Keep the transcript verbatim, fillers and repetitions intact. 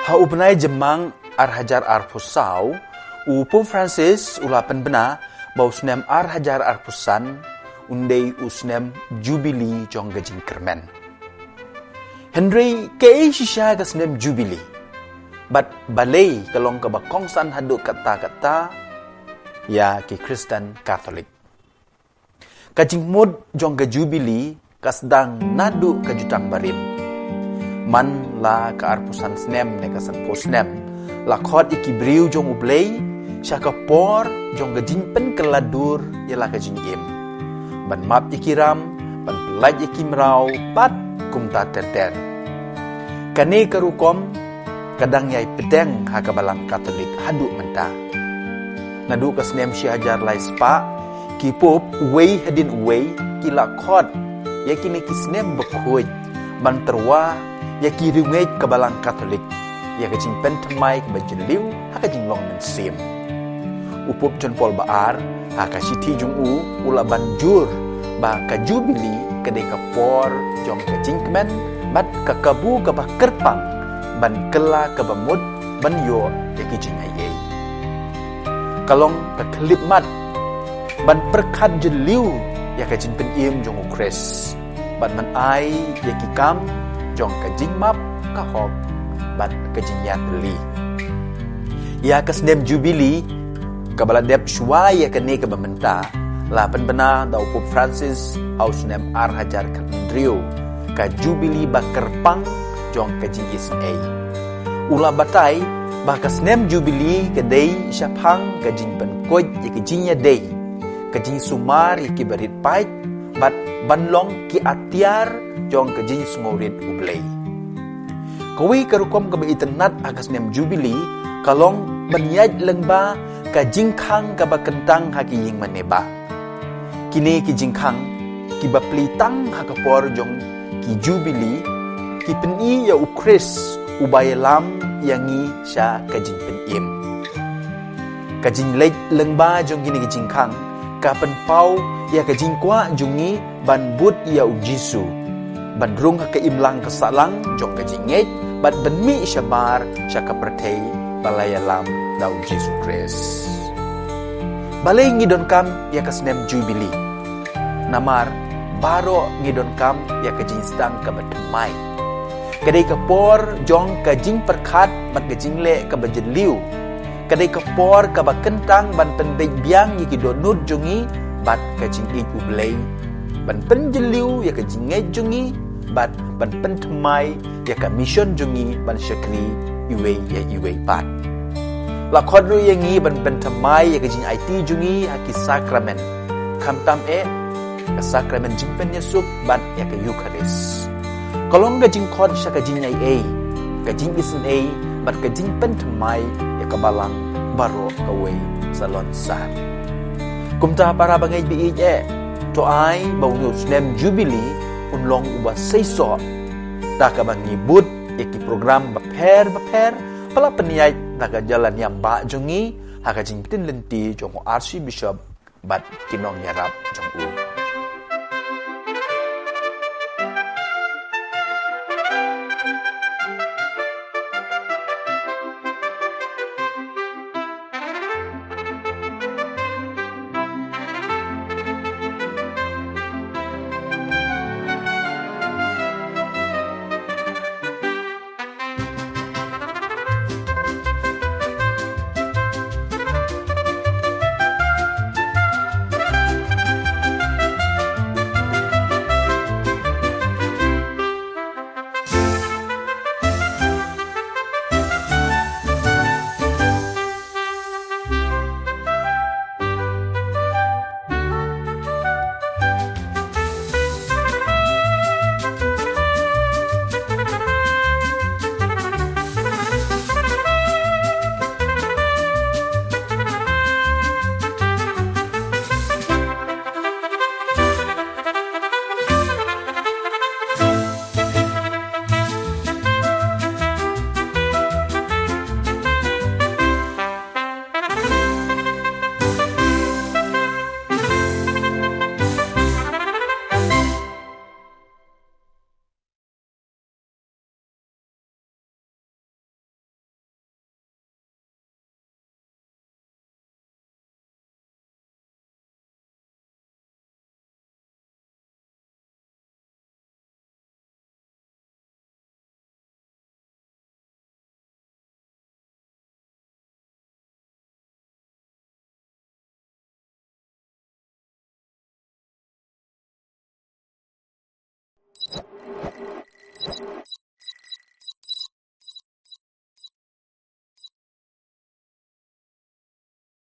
Ha u bnai Jymmang ar hajar arphew saw, u Pope Francis u la pynbna ba u snem ar hajar arphew san un dei u snem Jubili jong ka jingkyrmen. Hynrei kaei shisha ka snem Jubili? Bad balei ka long kaba kongsan haduh katta katta ïa ki Khristan Katholik? Ka jingmut jong ka Jubili ka sdang naduh ka jutang barim. Man la ka arphew san snem ne ka sanphew snem, la khot ïa ki briew jong U Blei sha ka por jong ka jingpynkylla dur ïa la ka jingim, ban map ïa ki ram, ban pyllait ïa ki mraw, bad kumta ter ter. Kane ka rukom ka dang ïai pdiang ha ka Balang Katholik haduh mynta. Naduh ka snem shi hajar lai spah, ki Pope uwei hadien uwei ki la khot ïa kine ki snem bakhuid ban tyrwa ïa ki riewngeit ka Balang Katholik ïa ka jingpynthymmai kaba jylliew ha ka jinglong mynsiem. U Pope John Paul ba ar, ha ka shithi jong u, u la ban jur ba ka Jubili ka dei ka por jong ka jingkmen bad ka kabu kaba kyrpang ban kylla kaba mut ban ïoh ïa ki jingaiei. Ka long ka khyllipmat ban pyrkhat jylliew ïa ka jingpynim jong U Khrist bad ban ai ïa ki kam jong ka jingmap, ka hok bad ka jingïatylli. Ïa ka snem Jubili kaba la dep shuwa ïa kane kaba mynta la pynbna da u Pope Francis ha u snem ar hajar khathynriew, ka Jubili ba kyrpang jong ka jingisynei. U la batai ba ka snem Jubili ka dei shaphang ka jingpynkhuid ïa ka jingïadei, ka jingsumar ïa kiba rit paid bad ban long ki atiar jong ka jingsngewrit U Blei. Kawei ka rukom kaba itynnad ha ka snem Jubili ka long ban ïaid lyngba ka jingkhang kaba kyntang ha ki ïing mane bah. Kine ki jingkhang kiba plie tang ha ka por jong ki Jubili ki pyni ïa U Khrist uba ïalam ïa ngi sha ka jingpynim. Ka jingleit lyngba jong kine ki jingkhang ka pynpaw ïa ka jingkwah jong ngi ban bud ïa U Jisu, ban rung ha ka imlang ka sahlang jong ka jingngeit bad ban mih shabar sha ka pyrthei ba la ïalam da U Jisu Khrist. Balei ngi donkam ïa ka snem Jubili? Namar baroh ngi donkam ïa ka jingsdang kaba thymmai. Ka dei ka por jong ka jingpyrkhat bad ka jingleh kaba jylliew. Ka dei ka por kaba kyntang ban pynbeit biang ïa ki dohnud jong ngi bad ka jingïeit U Blei, ban pynjylliew ïa ka jingngeit jong ngi bad ban pynthymmai ïa ka mission jong ngi ban shakri iwei ïa iwei pat. La khot ruh ïa ngi ban pynthymmai ïa ka jingaiti jong ngi ha ki sakramen, khamtam eh ka sakramen jingpynïasuk bad ïa ka Eukharist. Ka long ka jingkhot sha ka jingaiei, ka jingisynei bad ka jingpynthymmai ïa ka Balang baroh kawei sa lon sar. Kumta para bangeit ba ïeit eh, to ai ba u snem Jubili un long uba seisoh da kaba ngi bud ïa ki program bapher bapher ba la pynïaid da ka jingïalam ba jong ngi ha ka jingpyntip lynti jong u Archbishop bad ki nongïarap jong u.